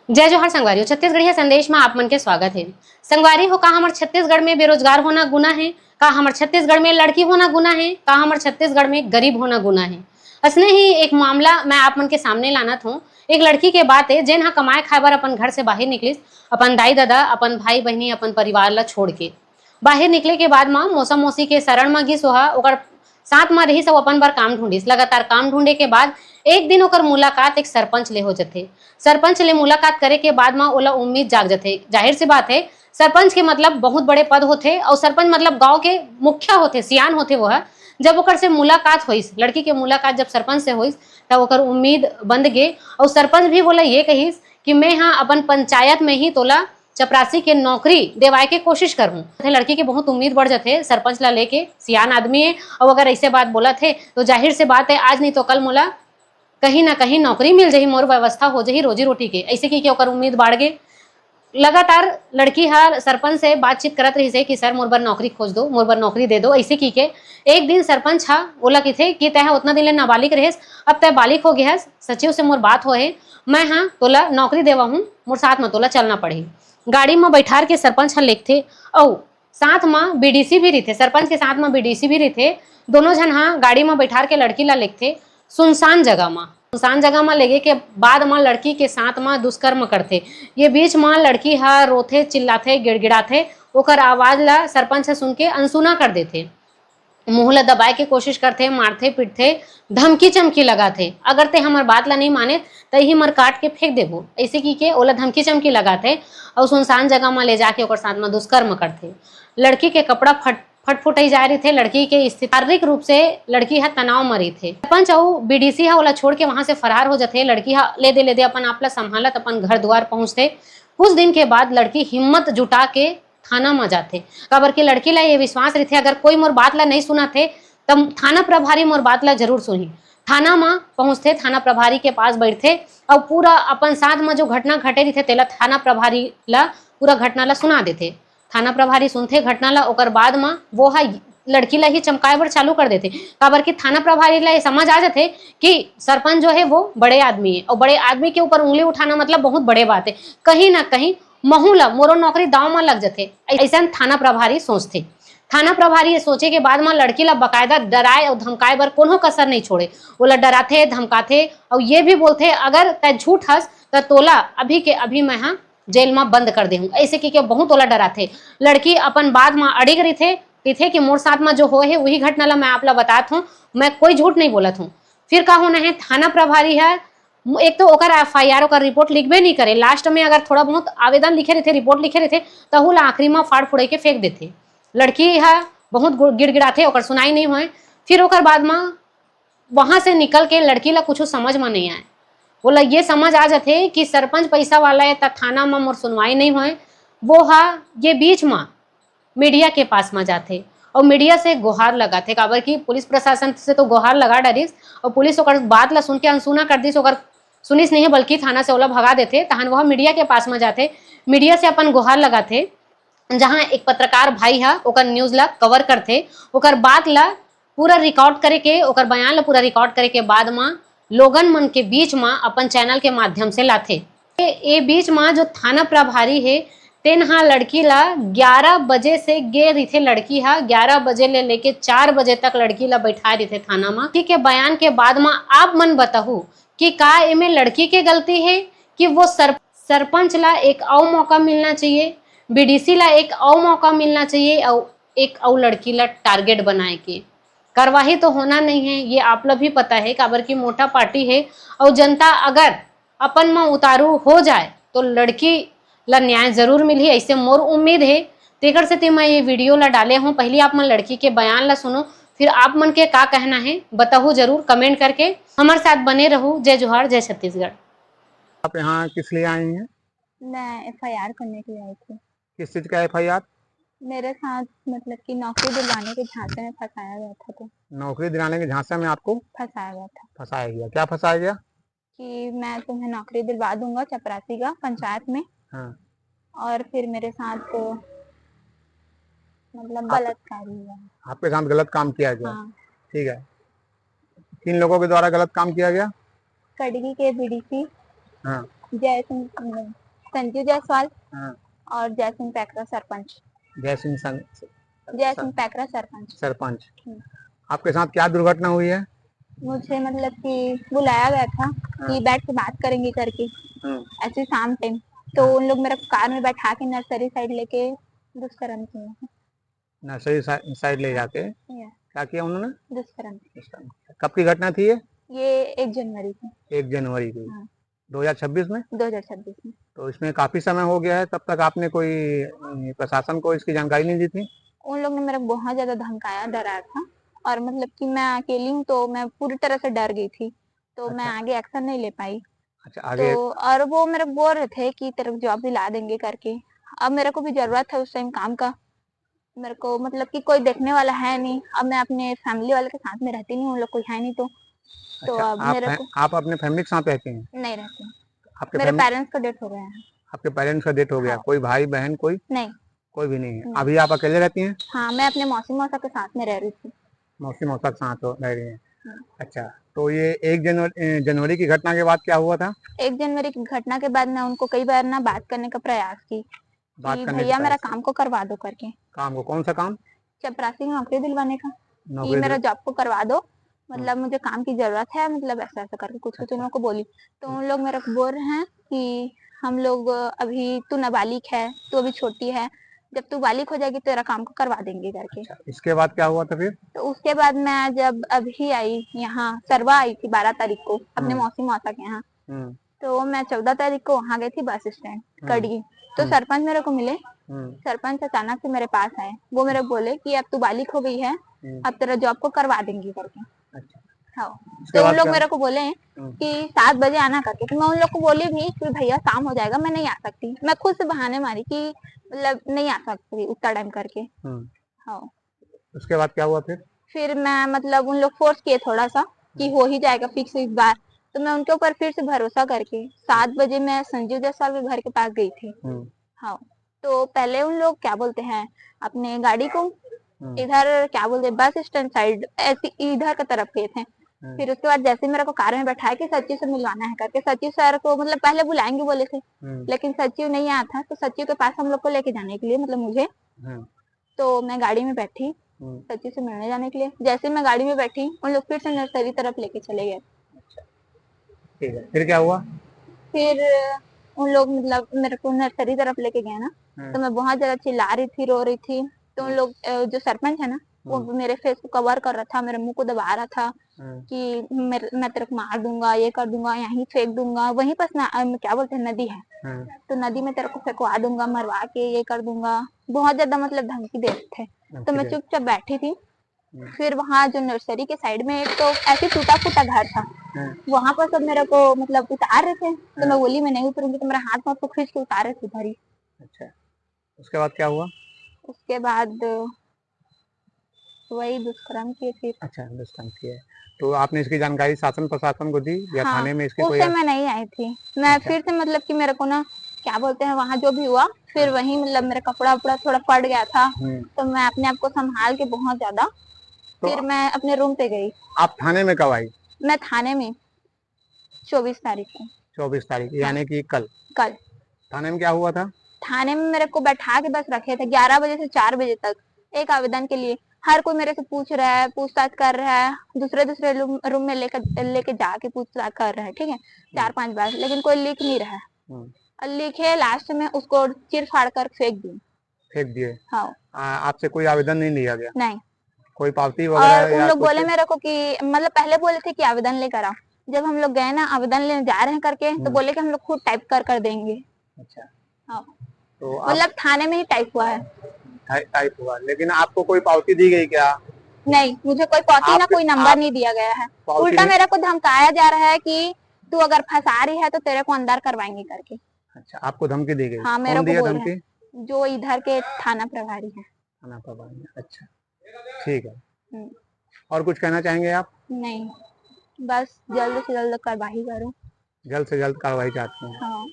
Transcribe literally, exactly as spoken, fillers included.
जय जोहार संगवारी हो, छत्तीसगढ़िया संदेश में आप मन के स्वागत है। संगवारी हो, का हमर छत्तीसगढ़ में बेरोजगार होना गुना है? का हमर छत्तीसगढ़ में लड़की होना गुना है? का हमर छत्तीसगढ़ में गरीब होना गुना है? असने ही एक मामला मैं आप मन के सामने लानत हूँ। एक लड़की के बात है, जेन हा कमाए खाए बर अपन घर से बाहर निकलिस, अपन दाई ददा, अपन भाई बहिनी, अपन परिवार ला छोड़ के बाहर निकले के बाद म मौसा मौसी के शरण म गिस। ओहा ओकर साथ म रहिस अउ अपन बर काम ढूंढिस। लगातार काम ढूंढे के बाद एक दिन ओकर मुलाकात एक सरपंच ले हो जथे। सरपंच ले मुलाकात करे के बाद म ओला उम्मीद जाग जथे। जाहिर सी बात है, सरपंच के मतलब बहुत बड़े पद होथे अउ सरपंच मतलब गांव के मुखिया होथे, सियान होथे वो ह। जब ओकर से मुलाकात होइस, लड़की के मुलाकात जब सरपंच से होइस, तब ओकर उम्मीद बंद गे। अउ सरपंच भी बोला ये कहिस कि मैं हा अपन पंचायत में ही तोला चपरासी के नौकरी देवाए के कोशिश करहूं। लड़की के बहुत उम्मीद बढ़ जथे, सरपंच ला लेके, सियान आदमी है, अउ अगर ऐसे बात बोलत हे तो जाहिर से बात है, आज नहीं तो कल मोला कहीं ना कहीं नौकरी मिल जाही, मोर व्यवस्था हो जाही रोजी रोटी के, ऐसे की के ओकर उम्मीद बाढ़ गे। लगातार लड़की हा सरपंच से बातचीत करत रहिस हे कि सर, मोर बर नौकरी खोज दो, मोर बर नौकरी दे दो, ऐसे की के। एक दिन सरपंच हा ओला किथे कि तै हा उतना दिन ले नाबालिग रहेस, अब तै बालिग हो गए हस, सचिव से मोर बात होए हे, मैं हा तोला नौकरी देवा हूँ, मोर साथ में तोला चलना पड़ही। गाड़ी में बैठार के सरपंच हा लेगथे अउ साथ म बीडीसी भी रहिथे, सरपंच के साथ म बीडीसी भी रहिथे। दोनों झन हा गाड़ी म बैठार के लड़की ला लेगथे सुनसान जगह म। सुनसान जगह म लेगे के बाद म लड़की के साथ म दुष्कर्म करथे। ये बीच म लड़की ह रोथे, चिल्लाथे, गिड़गिड़ाथे। ओकर आवाज ला सरपंच ह सुन के अनसुना कर देथे। मुंह ला दबाए के कोशिश करथे, मारथे, पीटथे, धमकी चमकी लगाथे, "अगर ते हमर बात ला नहीं माने, त ही मर काट के फेंक देबो," ऐसे की के ओला धमकी चमकी लगाथे। अउ सुनसान जगह म ले जाके ओकर साथ म दुष्कर्म करथे। लड़की के कपड़ा फट फटफुटाई जाए रहिथे। लड़की के स्थिति शारीरिक रूप से लड़की ह तनाव म रहिथे। सरपंच अउ बीडीसी ह ओला छोड़ के वहां से फरार हो जथे। लड़की ह लेदे लेदे अपन आप ला संभालत अपन घर दुआर पहुंचथे। कुछ दिन के बाद लड़की हिम्मत जुटा के थाना म जाथे, काबर कि लड़की ला ये विश्वास रहिथे, अगर कोई मोर बात ला नहीं सुनत हे, तब थाना प्रभारी मोर बात ला जरूर सुनही। थाना म पहुंचथे, थाना प्रभारी के पास बैठथे अउ पूरा अपन साथ म जो घटना घटे रहिथे, तेला थाना प्रभारी ला पूरा घटना ला सुना देथे। थाना प्रभारी सुनथे घटना ला, ओकर बाद म वो ह लड़की ला ही चमकाए बर चालू कर देथे, काबर कि थाना प्रभारी ला ये समझ आ जाथे कि सरपंच जो है वो बड़े आदमी है, और बड़े आदमी के ऊपर उंगली उठाना मतलब बहुत बड़े बात है। कहीं ना कहीं महू ला मोरो नौकरी दाव म लग जथे, ऐसन थाना प्रभारी सोचथे। थाना प्रभारी ये सोचे के बाद म लड़की ला बकायदा डराए अउ धमकाए बर कोनो कसर नहीं छोड़े। ओला डराथे, धमकाथे अउ ये भी बोलथे, "अगर तै झूठ हस, त तोला अभी के अभी मैं हा जेल म बंद कर देहूं," ऐसे की के बहुत ओला डराथे। लड़की अपन बात म अड़िग रहिथे, कहिथे कि मोर साथ म जो होए हे, वही घटना ला मैं आप ला बतात हूं, मैं कोई झूठ नहीं बोलत हूं। फिर का होना है, थाना प्रभारी है, एक तो ओकर एफआईआर, ओकर रिपोर्ट लिखबे नहीं करे, लास्ट में अगर थोड़ा बहुत आवेदन लिखे रहिथे, रिपोर्ट लिखे रहिथे, तहू ला आखिरी म फाड़ फुड़ाई के फेंक देथे। लड़की ह बहुत गु-, गिड़गिड़ाथे, ओकर सुनाई नहीं होए। फिर ओकर बाद म वहां से निकल के लड़की ला कुछ समझ म नहीं आए। ओला ये समझ आ जाथे कि सरपंच पैसा वाला है, त थाना म मोर सुनवाई नहीं होए। वो हा ये बीच म मीडिया के पास म जाथे और मीडिया से गुहार लगाथे, काबर कि पुलिस प्रशासन से तो गुहार लगा डरिस और पुलिस ओकर बात ला सुन के अनसुना कर दिस, ओकर सुनिस नहीं, बल्कि थाना से ओला भगा देथे। तहन वह मीडिया के पास म जाथे, मीडिया से अपन गुहार लगाथे, जहां एक पत्रकार भाई ह ओकर न्यूज ला कवर करथे, ओकर बात ला पूरा रिकॉर्ड करे के, ओकर बयान ला पूरा रिकॉर्ड करे के बाद म लोगन मन के बीच म अपन चैनल के माध्यम से लाथे। ए, ए बीच म जो थाना प्रभारी हे, तेन ह लड़की ला ग्यारह बजे से गे रहिथे, लड़की ह ग्यारह बजे ले लेके चार बजे तक लड़की ला बैठाए रहिथे थाना म। लड़की के बयान के बाद म आप मन बताहू कि का एमे लड़की के गलती हे कि वो सर-, सरपंच ला एक अउ मौका मिलना चाहिए, बीडीसी ला एक अउ मौका मिलना चाहिए, अउ एक अउ लड़की ला टारगेट बनाए के। कार्यवाही तो होना नहीं है, ये आप ला भी पता है, काबर की मोटा पार्टी है, अउ जनता अगर अपन म उतारू हो जाए तो लड़की ला न्याय जरूर मिलही, ऐसे मोर उम्मीद है। तेकर सेती मैं ये वीडियो ला डाले हूँ। पहली आप मन लड़की के बयान ला सुनो, फिर आप मन के का कहना है बताहू जरूर कमेंट करके। हमर साथ बने रहू। जय जोहार, जय छत्तीसगढ़। आप यहाँ किस लिए आई हैं? मैं एफआईआर करने के लिए आई थी। किस चीज का एफआईआर? मेरे साथ मतलब कि नौकरी दिलवाने के झांसे में फंसाया गया था, तो नौकरी दिलाने के झांसे में आपको फंसाया गया था। फंसाया गया। क्या फंसाया गया? कि मैं तुम्हें नौकरी दिलवा दूंगा चपरासी का पंचायत में। हाँ। और फिर मेरे साथ तो मतलब आप, बलात्कार हुआ। आपके साथ गलत काम किया गया? हाँ। ठीक है, किन लोगों के द्वारा गलत काम किया गया? कड़गी के बीडीसी। हाँ। जय सिंह, संजू जायसवाल। हाँ। और जय सिंह पैकरा सरपंच। जय सिंह सं-, जय सिंह पैकरा सरपंच। सरपंच। हम्म। आपके साथ क्या दुर्घटना हुई है? मुझे मतलब कि बुलाया गया था कि हाँ। बैठ के बात करेंगे करके, हम्म। ऐसे शाम टाइम। तो हाँ। उन लोग मेरे को कार में बैठा के नर्सरी साइड लेके दुष्कर्म किए हैं। नर्सरी सा-, साइड ले जाके या। क्या किया उन्होंने? दुष्कर्म। दुष्कर्म। कब की घटना थी ये? ये एक जनवरी की। एक जनवरी की। हाँ। दो हज़ार छब्बीस में? दो हज़ार छब्बीस में। तो इसमें काफी समय हो गया है, तब तक आपने कोई, अ, प्रशासन को इसकी जानकारी नहीं दी थी? उन लोग ने मेरे को बहुत ज्यादा धमकाया, डराया था, और मतलब कि मैं अकेली हूँ, तो मैं पूरी तरह से डर गई थी, तो मैं अच्छा। आगे एक्शन नहीं ले पाई। अच्छा, आगे तो, और वो मेरे को बोल रहे थे कि तेरे को जॉब दिला देंगे करके। अब मेरे को भी जरूरत है उस टाइम काम का, मेरे को मतलब कि कोई देखने वाला है नहीं। अब मैं अपने फैमिली वाले के साथ में रहती नहीं हूँ, उन लोग कोई है नहीं तो। तो अच्छा, अब आप मेरे फै-, को आप अपने फैमिली के साथ रहती हैं? नहीं रहती हूँ। आपके मेरे फैमिली पेरेंट्स का डेथ हो गया है। आपके पेरेंट्स का डेथ हो गया, हाँ। कोई भाई बहन कोई? नहीं। कोई भी नहीं है। नहीं। अभी आप अकेले रहती हैं? हाँ, मैं अपने मौसी मौसा के साथ में रह रही थी। मौसी मौसा के साथ हो, रह रही हैं। हम्म। अच्छा, तो ये एक जनवरी, अ, जनवरी की घटना के बाद क्या हुआ था? एक जनवरी की घटना के बाद मैं उनको कई बार ना बात करने का प्रयास की बात कि करने का भैया मेरा प्रयास की। काम को करवा दो करके। काम को, कौन सा काम? चपरासी की नौकरी दिलवाने का, कि नौकरी मेरा दिल- जॉब को करवा दो, मतलब हम्म। मुझे काम की जरूरत है, मतलब ऐसा ऐसा करके कुछ कुछ उन अच्छा। लोगों को बोली। तो उन लोग मेरे को बोल रहे हैं कि हम लोग अभी, तू नाबालिग है, तू अभी छोटी है, जब तू बालिग हो जाएगी तेरा काम को करवा देंगे करके। अच्छा, इसके बाद क्या हुआ था फिर? तो उसके बाद मैं जब अभी आई यहाँ, सरवा आई थी बारह तारीख को अपने हम्म। मौसी मौसा के यहाँ। हम्म। तो मैं चौदह तारीख को वहाँ गई थी बस स्टैंड हम्म। कड़गी। तो हम्म। सरपंच मेरे को मिले। हम्म। सरपंच अचानक से मेरे पास आए, वो मेरे को बोले कि अब तू बालिग हो गई है, हम्म। अब तेरा जॉब को करवा देंगे करके। अच्छा। हाँ। उसके तो बाद उन लोग क्या? मेरे को बोले हम्म। कि सात बजे आना करके, तो मैं उन लोग को बोली भी कि भैया शाम हो जाएगा, मैं नहीं आ सकती। मैं खुद से बहाने मारी कि मतलब नहीं आ सकती उतना टाइम करके। हम्म। हाँ। उसके बाद क्या हुआ फिर? फिर मैं मतलब उन लोग फोर्स किए थोड़ा सा कि हम्म। हो ही जाएगा फिक्स इस बार, तो मैं उनके ऊपर फिर से भरोसा करके सात बजे मैं संजू जायसवाल के घर के पास गई थी। हम्म। हाँ। तो पहले उन लोग क्या बोलते हैं, अपने गाड़ी को हम्म। इधर क्या बोलते हैं, बस स्टैंड साइड, ऐसी इधर की तरफ गए थे। हम्म। फिर उसके बाद जैसे मेरे को कार में बैठाया कि सचिव से मिलवाना है करके, सचिव सर को मतलब पहले बुलाएंगे बोले थे, हम्म। लेकिन सचिव नहीं आया था, तो सचिव के पास हम लोग को लेके जाने के लिए मतलब मुझे, हम्म। तो मैं गाड़ी में बैठी हम्म। सचिव से मिलने जाने के लिए। जैसे मैं गाड़ी में बैठी, उन लोग फिर से नर्सरी तरफ लेके चले गए। अच्छा, ठीक है, फिर क्या हुआ? फिर उन लोग मतलब मेरे को नर्सरी तरफ लेके गए ना, हम्म। तो मैं बहुत ज्यादा चिल्ला रही थी, रो रही थी। तो उन हम्म। लोग, अ, जो सरपंच है ना, वो हम्म। मेरे फेस को कवर कर रहा था, मेरे मुंह को दबा रहा था हम्म। कि मेरे, मैं तेरे को मार दूंगा, ये कर दूंगा, यहीं फेंक दूंगा, वहीं पर स्ना-, अ, क्या बोलते हैं, नदी है, हम्म। तो नदी में तेरे को फेंकवा दूंगा, मरवा के ये कर दूंगा। बहुत ज्यादा मतलब धमकी दे रहे थे। तो धमकी मैं दे चुपचाप बैठी थी। हम्म। फिर वहाँ जो नर्सरी के साइड में एक तो ऐसे टूटा फूटा घर था, हम्म। वहां पर सब मेरे को मतलब उतार रहे थे, तो मैं हम्म। बोली मैं नहीं उतरूंगी, तो मेरा हाथ वाथ को खींच के उतार रहे थे उधर ही। अच्छा, उसके बाद क्या हुआ? उसके बाद वही दुष्कर्म किए फिर। अच्छा, दुष्कर्म किए। तो आपने इसकी जानकारी शासन प्रशासन को दी या हाँ, थाने में इसकी उस कोई? टाइम मैं नहीं आई थी। मैं अच्छा। फिर से मतलब कि मेरे को ना क्या बोलते हैं, वहाँ जो भी हुआ, फिर हाँ। वहीं मतलब मेरा कपड़ा उपड़ा थोड़ा फट गया था, हम्म। तो मैं अपने आप को संभाल के बहुत ज्यादा तो फिर आ- मैं अपने रूम पे गई। आप थाने में कब आई? मैं थाने में चौबीस तारीख को। चौबीस तारीख, हाँ। यानी कि कल। कल। थाने में क्या हुआ था? थाने में मेरे को बैठा के बस रखे थे ग्यारह बजे से चार बजे तक एक आवेदन के लिए। हर कोई मेरे से पूछ रहा है, पूछताछ कर रहा है, दूसरे दूसरे रूम, रूम में लेकर, लेके जाके पूछताछ कर रहा है, ठीक है, चार हम्म। पांच बार, लेकिन कोई लिख नहीं रहा है। हम्म। और लिखे लास्ट में उसको चीर फाड़ कर फेंक दी। फेंक दिए? हाँ। आ, आपसे कोई आवेदन नहीं लिया गया? नहीं। कोई पावती और वगैरह उन या लोग कुछ? बोले मेरे को कि मतलब पहले बोले थे कि आवेदन लेकर आओ, जब हम लोग गए ना आवेदन लेने जा रहे हैं करके, तो हम्म। बोले कि हम लोग खुद टाइप कर कर देंगे। अच्छा। हाँ। तो आप मतलब थाने में ही टाइप हुआ है। टाइ-, टाइप हुआ, लेकिन आपको कोई पावती दी गई क्या? नहीं, मुझे कोई पावती ना आपके, कोई नंबर आप नहीं दिया गया है। पावती उल्टा नहीं? मेरे को धमकाया जा रहा है कि तू अगर फंसा रही है तो तेरे को अंदर करवाएंगे करके। अच्छा, आपको धमकी दी गई? हाँ, मेरे कौन को दिया बोल रहे धमकी? हैं, जो इधर के थाना प्रभारी है। थाना प्रभारी, अच्छा, ठीक है। हम्म। और कुछ कहना चाहेंगे आप? नहीं, बस जल्द से जल्द कार्रवाई करो। जल्द से जल्द कार्रवाई चाहते हैं। हाँ।